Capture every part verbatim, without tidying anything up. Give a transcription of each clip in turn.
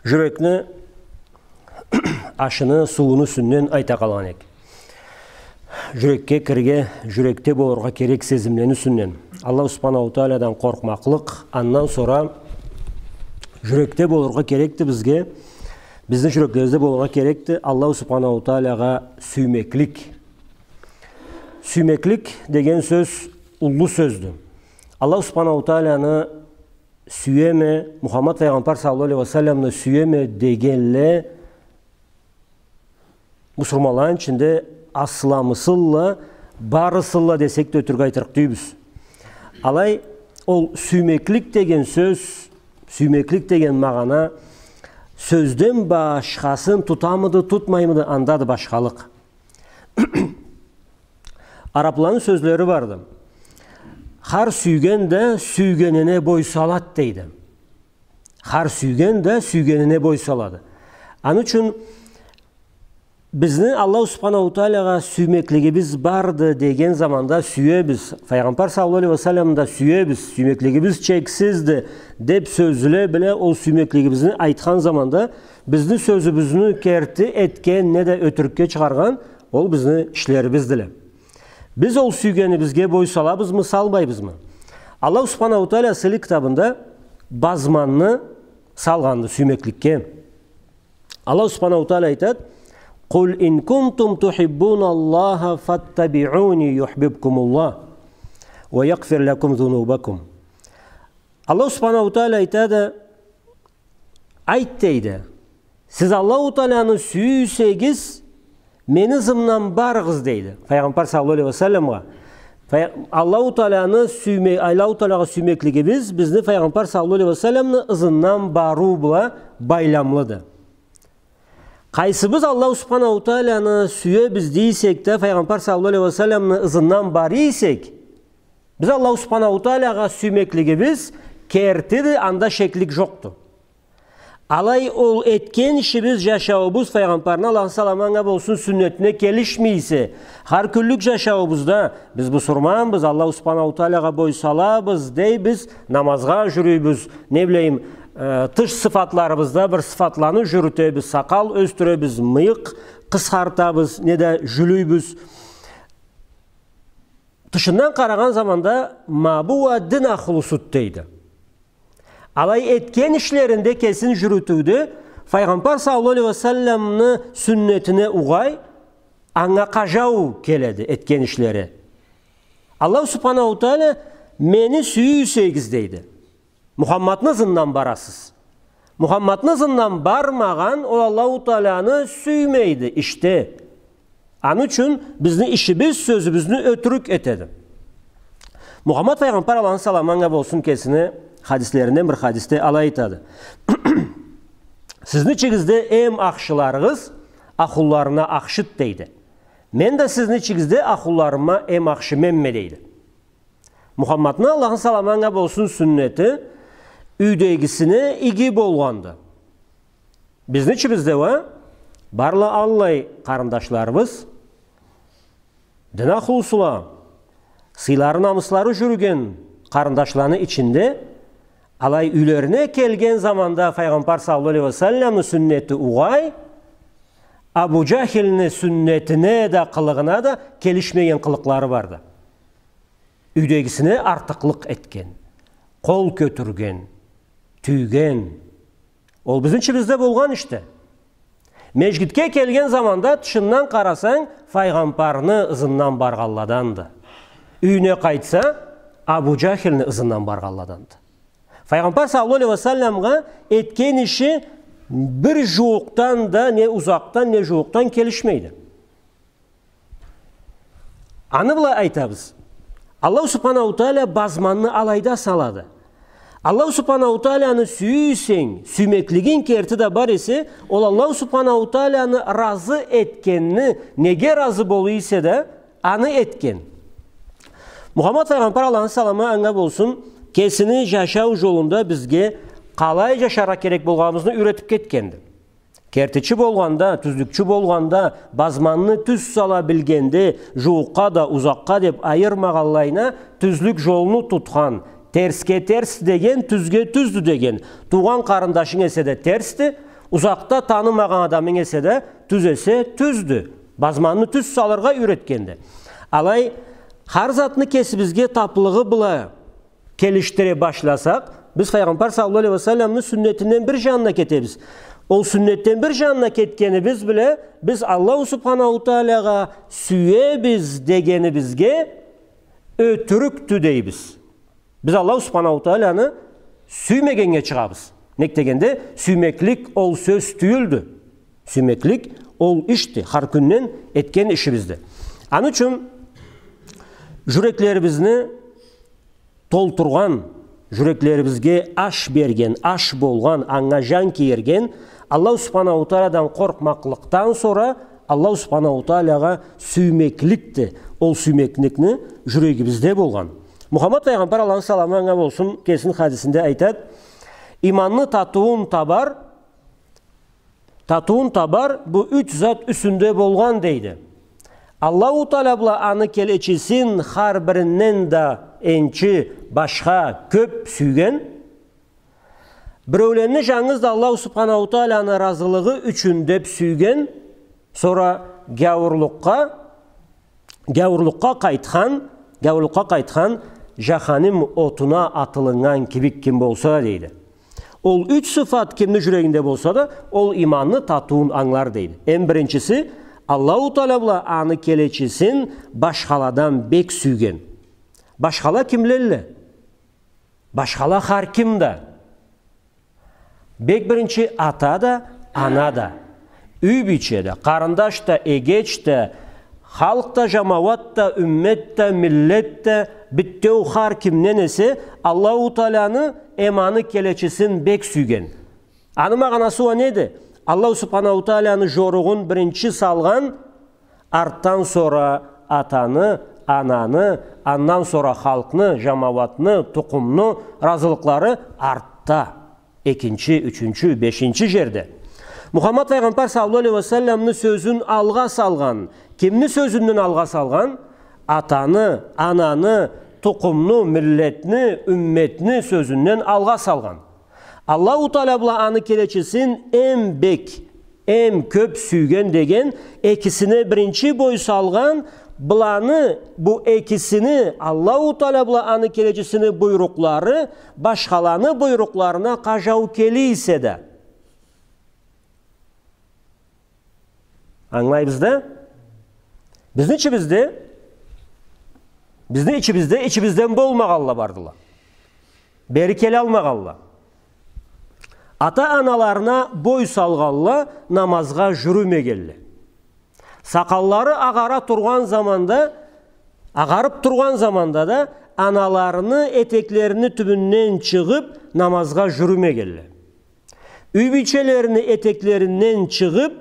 Жюрекни ашыны, сууну юсюнден айта къалгъан эдик. Жюрекге кирирге, жюрекде болургъа керек сезимлени юсюнден. Аллаху Субханаху Тааладан къоркъмакълыкъ, андан сора жюрекде болургъа керекди бизге, бизни жюреклерибизде болургъа керекди Аллаху Субханаху Таалагъа сюймеклик. Сюймеклик деген сёз уллу сёздю. Аллаху Субханаху Тааланы сюеме, Мухаммад Файгъамбар саллаллаху алейхи ва салламны сюеме дегенле мусулманланы ичинде асламысылла, барысылла десек да ётюрюк айтырыкъ тюйюлбюз. Алай, ол сюймеклик деген сёз, сюймеклик деген магъана сёзден башхасын тутамыды, тутмаймыды, андады башхалыкъ. Арапланы сёзлери барды. Хар сюйген да сюйгенине бой салады, дейди. Хар сюйген да сюйгенине бой салады. Аны ючюн бизни Аллаху Субханаху Таалагъа сюймеклигибиз барды деген заманда сюебиз. Файгъамбар саллаллаху алейхи ва салламны да сюебиз. Сюймеклигибиз чексизди деп сёзле бла ол сюймеклигибизни айтхан заманда бизни сёзюбюзню керти этген неда ётюрюкге чыгъаргъан ол бизни ишлерибиздиле. Биз ол сюйгенибизге бой салабызмы, салмайбызмы? Аллаху Субханаху Таала сыйлы китабында базманны салгъанды сюймекликге. Аллаху Субханаху Таала айтады: «Къул ин кунтум тухиббуналлаха фаттабиуни юхбибкумуллах ва ягъфир лакум зунубакум». Аллаху Субханаху Таала айтады: «Айт, — дейди, — сиз Аллаху Тааланы сюйсегиз, мени ызымдан барыгъыз», — дейди Файгъамбар саллаллаху алейхи ва салламгъа. Фай-, Аллаху Тааланы сюйме-, Аллаху Таалагъа сюймеклигибиз бизни Файгъамбар саллаллаху алейхи ва салламны ызындан барыу бла байламлыды. Къайсыбыз Аллаху Субханаху Тааланы сюебиз дейсек да, Файгъамбар саллаллаху алейхи ва салламны ызындан бара эсек, биз Аллаху Субханаху Таалагъа сюймеклигибиз кертиди, анда шеклик жокъду. Алай ол этген ишибиз, жашауубуз Файгъамбарны, Аллахны саламы анга болсун, сюннетине келишмей эсе, хар кюнлюк жашауубузда биз бусурманбыз, Аллаху Субханаху Таалагъа бой салабыз дейбиз, намазгъа жюрюйбюз, не билейим, э, тыш сыфатларыбызда бир сыфатланы жюрютебиз, сакъал ёсдюребиз, мыйыкъ къысхартабыз, неда жюлюйбюз. Тышындан къарагъан заманда ма бу уа дин ахлусуду дейди. Алай этген ишлеринде кесин жюрютюуде Файгъамбар саллаллаху алейхи ва салламны сюннетине угъай, анга къажау келеди этген ишлери. Аллаху Субханаху Таала: «Мени сюйсегиз, — дейди, — Мухаммадны ызындан барасыз. Мухаммадны ызындан бармагъан, ол Аллаху Тааланы сюймейди ишде. Аны ючюн бизни ишибиз сёзюбюзню ётюрюк этеди». Мухаммад Файгъамбар, Аллахны саламы анга болсун, кесини хадислеринден бир хадисде алай айтады: «Сизни ичигизде эм ахшыларыгъыз ахлуларына ахшыды, — дейди. — Мен да сизни ичигизде ахлуларыма эм ахшы менме», — дейди. Мухаммадны, Аллахны саламы анга болсун, сюннети юйдегисине иги болгъанды. Бизни ичибизде уа барла аллай къарындашларыбыз, дин ахлусула, сыйлары, намыслары жюрюген къарындашланы ичинде, алай юйлерине келген заманда Файгъамбар саллаллаху алейхи ва салламны сюннети угъай, Абу Жахилни сюннетине да, къылыгъына да келишмеген къылыкълары барды. Юйдегисине артыкълыкъ этген, къол кётюрген, тюйген. Ол бизни ичибизде болгъан ишди. Межгитге келген заманда, тышындан къарасанг, Файгъамбарны ызындан баргъанладанды. Юйюне къайтса, Абу Жахилни ызындан баргъанладанды. Файгъамбар саллаллаху алейхи ва салламгъа этген иши бир жууукъдан да, не узакъдан, не жууукъдан келишмейди. Аны былай айтабыз. Аллаху Субханаху Таала базманны алайда салады. Аллаху Субханаху Тааланы сюйсенг, сюймеклигинг керти да бар эсе, ол Аллаху Субханаху Тааланы разы этгенни, неге разы бола эсе да, аны этген. Мухаммад Файгъамбар, Аллахны саламы анга болсун, кесини жашау жолунда бизге къалай жашаргъа керек болгъаныбызны юйретип кетгенди. Кертичи болгъанда, тюзлюкчю болгъанда, базманны тюз сала билгенде, жууукъгъа да, узакъгъа деп айырмагъанлайына, тюзлюк жолну тутхан, терсге терс деген, тюзге тюздю деген. Туугъан къарындашынг эсе да терсди, Узакъда танымагъан адамынг эсе да, тюз эсе, тюздю. Базманны тюз салыргъа юйретгенди. Алай, хар затны кесибизге таплыгъы бла келишдире башласакъ, биз Файгъамбар саллаллаху алейхи ва салламны сюннетинден бир жанына кетебиз. Ол сюннетден бир жанына кетгенибиз бла биз Аллаху субханаху таалагъа сюебиз дегенибизге ётюрюкдю дейбиз. Биз Аллаху субханаху тааланы сюймегеннге чыгъабыз. Нек дегенде, сюймеклик ол сёз тюйюлдю. Сюймеклик ол ишди, хар кюнден этген ишибизди. Аны ючюн жюреклерибизни толтургъан, жюреклерибизге аш берген, аш болгъан, анга жан кийирген, Аллаху субханаху тааладан къоркъмакълыкъдан сора Аллаху субханаху таалагъа сюймекликди. Ол сюймекликни жюрегибизде болгъан. Мухаммад Файгъамбар, Аллахны саламы анга болсун, кесини хадисинде айтад: «Иманны татыуун табар, татыуун табар бу юч зат юсюнде болгъан», — дейди. Аллаху Таала бла аны келечисин хар биринден да энчи, башха, кёп сюйген. Биреуленни жангыз да Аллаху субханаху тааланы разылыгъы ючюн деп сюйген, сора гяуурлукъгъа, гяуурлукъгъа къайтхан, гяуурлукъгъа къайтхан, жаханим отуна атылыннган кибик ким болса да, дейди. Ол юч сыфат кимни жюрегинде болса да, ол иманны татыуун ангылар, дейди. Эм биринчиси, Аллаху Таала бла аны келечисин башхаладан бек сюйген. Башхала кимлелле? Башхала хар ким да. Бек биринчи ата да, ана да, юй бийче да, къарындаш да, эгеч да, халкъ да, жамауат да, юммет да, миллет да, битеу хар кимден эсе, Аллаху Тааланы эм аны келечисин бек сюйген. Аны магъанасы уа неди? Аллаху субханаху тааланы жоругъун биринчи салгъан, артдан сора атаны, ананы, андан сора халкъны, жамауатны, тукъумну разылыкълары артда. Экинчи, ючюнчю, бешинчи жерде. Мухаммад Файгъамбар саллаллаху алейхи ва салламны сёзюн алгъа салгъан. Кимни сёзюнден алгъа салгъан? Атаны, ананы, тукъумну, миллетни, юмметни сёзюнден алгъа салгъан. Аллаху Таала бла аны келечисин эм бек, эм кёп сюйген деген, экисине биринчи бой салгъан, быланы, бу экисини, Аллаху Таала бла аны келечисини буйрукълары башхаланы буйрукъларына къажау келе эсе да. Ангылайбыз да? Бизни ичибизде, бизни ичибизде, ичибизден болмагъанла бардыла. Бери келалмагъанла. Ата-аналарына бой салгъанла, намазгъа жюрюмегенле. Сакъаллары агъара тургъан заманда, агъарып тургъан заманда да аналарыны этеклерини тюбюнден чыгъып, намазгъа жюрюмегенле. Юй бийчелерини этеклеринден чыгъып,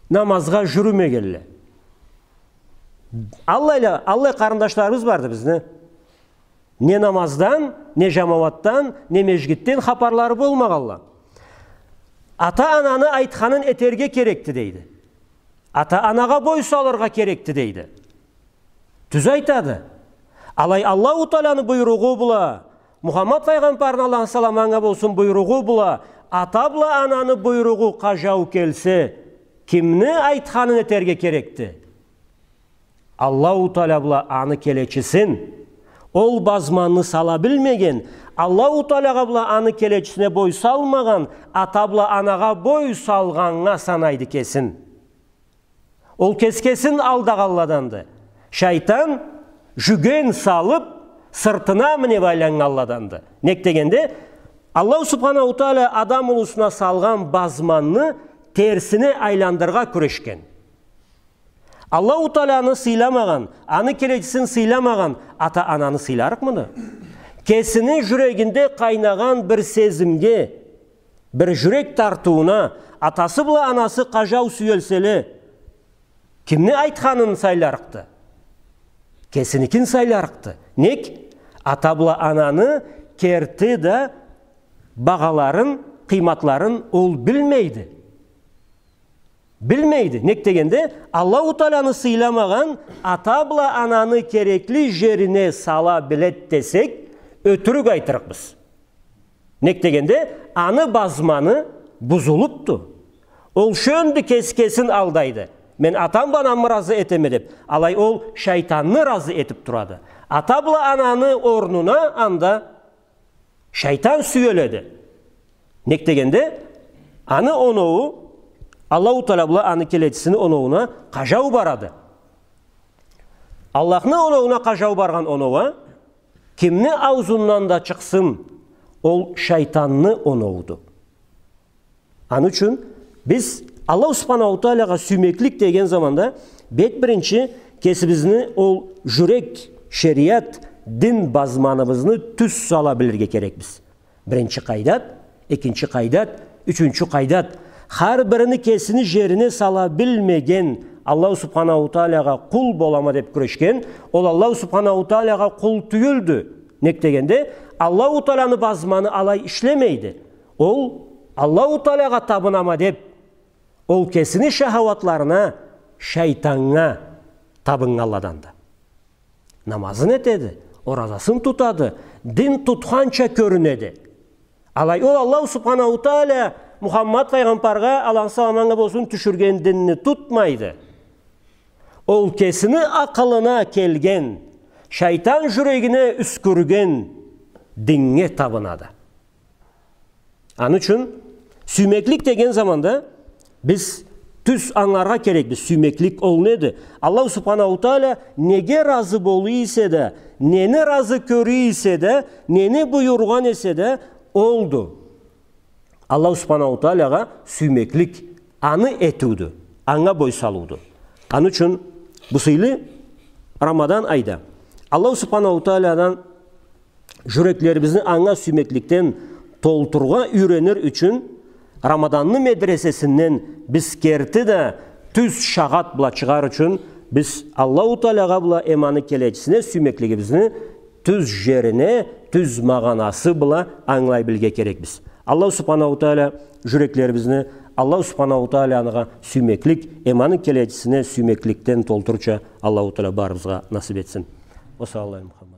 намазгъа жюрюмегенле. Аллайла, аллай къарындашларыбыз барды бизни. Не намаздан, не жамауатдан, не межгитден хапарлары болмагъанла. Ата-ананы айтханын этерге керекди, дейди. Ата-анагъа бой салыргъа керекди, дейди. Тюз айтады. Алай Аллаху Тааланы буйругъу бла, Мухаммад Файгъамбарны, Аллахны саламы анга болсун, буйругъу бла, ата бла ананы буйругъу къажау келсе, кимни айтханын этерге керекди? Аллаху Таала бла аны келечисин. Ол базманны сала билмеген, Аллаху Таалагъа бла аны келечисине бой салмагъан ата бла анагъа бой салгъаннга санайды кесин. Ол кес-кесин алдагъанладанды. Шайтан жюген салып, сыртына минип айланнганладанды. Нек дегенде, Аллаху Субханаху Таала адам улусуна салгъан базманны терсине айландырыргъа кюрешген. Аллаху Тааланы сыйламагъан, аны келечисин сыйламагъан ата-ананы сыйларыкъмыды? Кесини жюрегинде къайнагъан бир сезимге, бир жюрек тартыуна атасы бла анасы къажау сюелселе, кимни айтханын сайларыкъды? Кесиникин сайларыкъды. Нек? Ата бла ананы керти да багъаларын, къыйматларын ол билмейди. Билмейди. Нек дегенде, Аллаху Тааланы сыйламагъан ата бла ананы керекли жерине сала билед десек, ётюрюк айтырыкъбыз. Нек дегенде, аны базманы, бузулупду. Ол шёндю кеси кесин алдайды. Мен атам бла анамы разы этеме деп. Алай ол шайтанны разы этип турады. Ата бла ананы орнуна анда шайтан сюеледи. Нек дегенде, аны оноуу Аллаху Тааля бла аны келечисини оноууна къажау барады. Аллахны оноууна къажау баргъан оноу а, кимни ауузундан да чыкъсын, ол шайтанны оноууду. Аны ючюн биз Аллаху Субханаху Тааляга сюймеклик деген заманда бек биринчи кесибизни ол жюрек, шериат, дин базманыбызны тюз сала билирге керекбиз. Биринчи къайдат, экинчи къайдат, ючюнчю къайдат. Хар бирини кесини жерине сала билмеген, Аллаху Субханаху Тааляга къул болама деп кюрешген, ол Аллаху Субханаху Тааляга къул тюйюлдю. Нек дегенде, Аллаху Тааляны базманы алай ишлемейди. Ол Аллаху Тааляга табынама деп, ол кесини шахауатларына, шайтаннга табыннганладанды. Намазын этеди, оразасын тутады, дин тутханча кёрюнеди. Алай ол Аллаху Субханаху Тааля Мухаммад файгъамбаргъа, Аллахны саламы анга болсун, тюшюрген динни тутмайды. Ол кесини акъылына келген, шайтан жюрегине юсгюрген диннге табынады. Аны ючюн сюймеклик деген заманда биз тюз ангыларгъа керекбиз. Сюймеклик ол неди? Аллаху Субханаху Тааля неге разы болуй эсе да, нени разы кёрюй эсе да, нени буюргъан эсе да, олду. Аллаху Субханаху Тааляга сюймеклик аны этиудю, анга бой салыуду. Аны ючюн бу сыйлы Рамадан айда Аллаху Субханаху Таалядан жюреклерибизни анга сюймекликден толтурургъа юйренир ючюн Рамаданны медресесинден биз керти да тюз шагъат бла чыгъар ючюн биз Аллаху Тааляга бла эм аны келечисине сюймеклигибизни тюз жерине, тюз магъанасы бла ангылай билирге керекбиз. Аллаху Субханаху Тааля жюреклерибизни Аллаху Субханаху Тааляга сюймеклик, эм аны келечисине сюймекликден толтурурча Аллаху Тааля барыбызгъа насып этсин. Ва саллаллаху аля Мухаммад.